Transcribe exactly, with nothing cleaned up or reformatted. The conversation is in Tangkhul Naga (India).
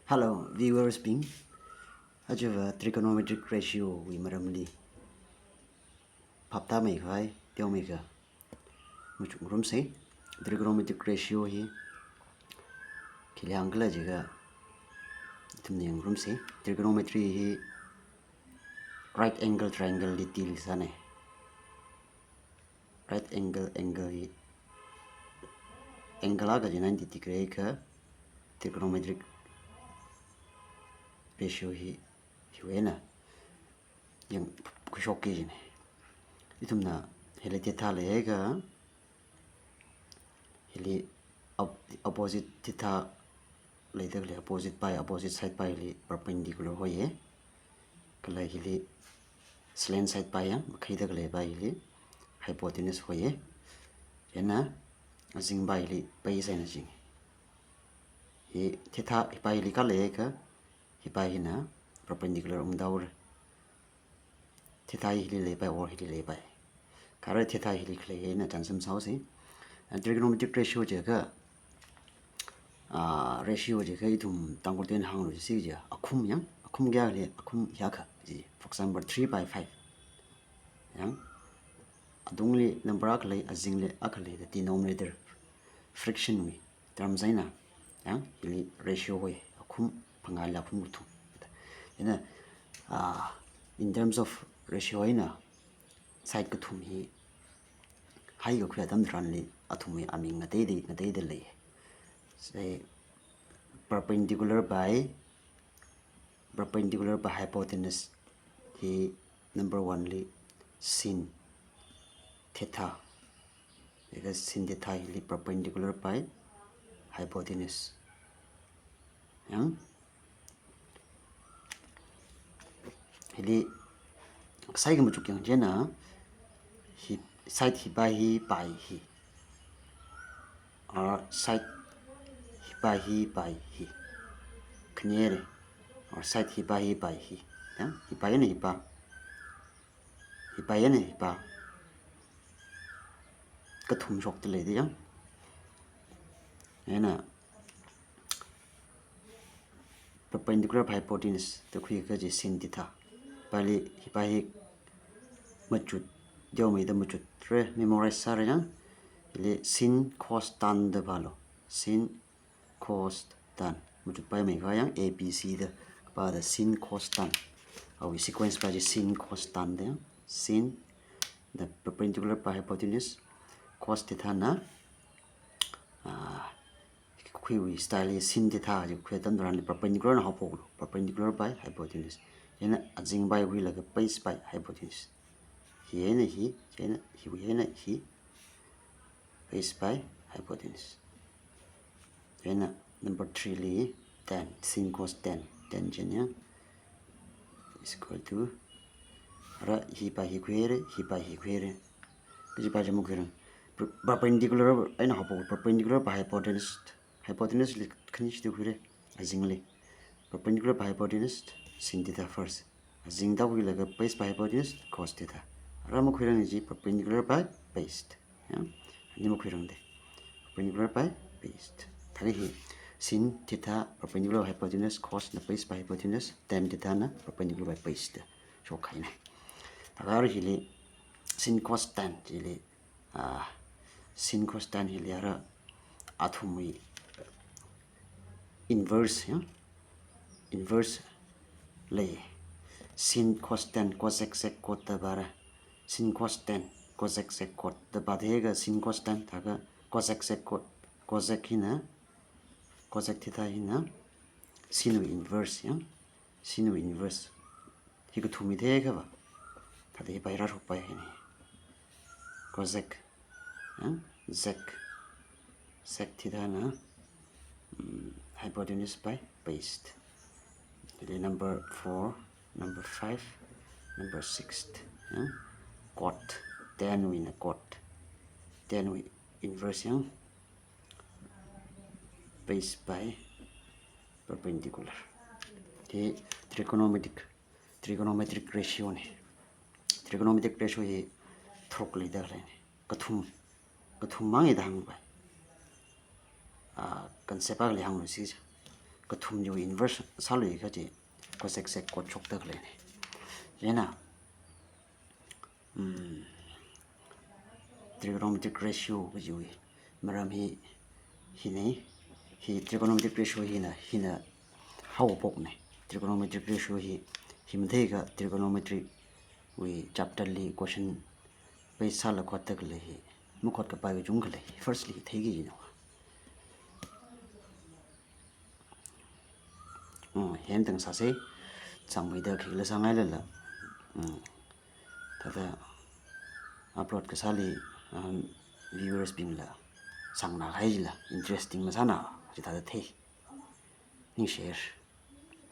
Hello, viewers bing. Aja va trigonometric ratio wui maramli phaptāmeikhavai teomeikha machukngarumsa. Trigonometric ratio hi khi hāngkhala jiakha, ithumna yangngarumsa. Trigonometry hi right angle triangle li deal sāna. Right angle, angle hi, angle akha chi ninety degree akha, trigonometric ratio hi, hiwui eina yangkhuishokki kajina. Ithumna hili theta leiakha, hili op-, opposite theta leida khalei opposite pi, opposite side pi hili perpendicular hoiya. Kala hili slant side pi yang, makhuida khalei pi hili hypotenuse hoiya. Chieina azing pi hili base eina zing. Hi theta hi pi hili khaleiakha, hi pi hina perpendicular ungda haora. Theta hili leipai or hili leipai. Kha arui theta hili khalei eina chānsam sāsa. And trigonometric ratio jiakha, ah, ratio jiakha ithum Tangkhul tuina hānglu jisi jiakha, akhum yang, akhum kayā lei, akhum hiyākha ji. For example, three by five. Yang, atungli number akha lei, azingli akha lei, the denominator, fraction wui terms eina, yang, hili ratio hoi, akhum phangāli akhum kathum. Chieina, ah, in terms of ratio eina, side kathum hi, high kakhuiya atam tharanli, athumwui aming ngateida, ngateida lei. Say, perpendicular pi, perpendicular pi hypotenuse hi number one li sin theta. Because sin theta hili perpendicular pi hypotenuse. Yang? Hili side khamachuk yang chieina, hi, side hi pi hi, pi hi. Or side hi pi hi, pi hi. Khani re. Or side hi pi hi, pi hi. Yang? Hi pi eina hi pi. Hi pi eina hi pi. Kathum shokta leida yang. Chieina perpendicular pi hypotenuse da khuikha chi sin theta. Pili hi pi hi machut, teomeida machut re, memorize sāra yang. Hili sin cos tan da pālu. Sin cos tan. Machut paimeikhavai yang A B C da pāda sin cos tan. Awui sequence pi chi sin cos tan da yang. Sin, the perpendicular pi hypotenuse, cos theta na, ah, khuiwui style hi sin theta chi khuiya atam tharanli perpendicular na haophoklu, perpendicular pi hypotenuse. Chieina azing pi khuilaga base pi hypotenuse. Hi eina hi, chieina hiwui eina hi, base pi hypotenuse. Chieina number three li tan, sin cos tan, tan chieina is equal to, ara hi pi hi khuira, hi pi hi khuira. Kaji pi chi makhuirang. Per-, perpendicular eina haophok, perpendicular pi hypotenuse. Hypotenuse li khani chi da khuira, azingli. Perpendicular pi hypotenuse, sin theta first. Azing da khuilaga base pi hypotenuse, cos theta. Ara makhuirang chi perpendicular pi base. Yang, ani makhuirang da. Perpendicular pi base. Thāda hi sin theta perpendicular hypotenuse, cos na base pi hypotenuse, tan theta na perpendicular pi base da shokhaina. Thāda arui hili sin cos tan chili, ah, sin cos tan hili ara athumwui inverse, ya? Inverse lei. Sin cos tan cosec sec cot da pāra. Sin cos tan cosec sec cot da pāda kha sin cos tan thākha cosec sec cot. Cosec hina, cosec theta hina sin wui inverse, ya? Sin wui inverse. Hi kathum hi thākha va. Thāda hi pi rāshokpai hina. Cosec, ya? Sec. Sec theta na, mm, hypotenuse pi base. Jadi number four, number five, number six, ya? Cot, tan wui na cot. Tan wui inverse yang base pi perpendicular. Hi trigonometric, trigonometric ratio na. Trigonometric ratio hi tharuk leida khaleina. Kathum, kathum mang eina hāngpai. Ah, concept akhali hānglu sija. kathumwui inverse sālui kaji cosec sec cot shokda khaleina. Chieina, um, trigonometric ratio kajiwui maram hi, hina, hi trigonometric ratio hina, hina haophokna. Trigonometric ratio hi, hi matheikha trigonometry wui chapter li question pei sālaga khotda khalei hi, makhot kapai kachungkha lei, firstly theiki ino. Oh, hemtang sāsa, chāngmeida khikhala sāngailala. Hmm. Thāda upload kasāli, um, viewers bingla sāngnā haila interesting masāna, chithāda thei. Ningshi.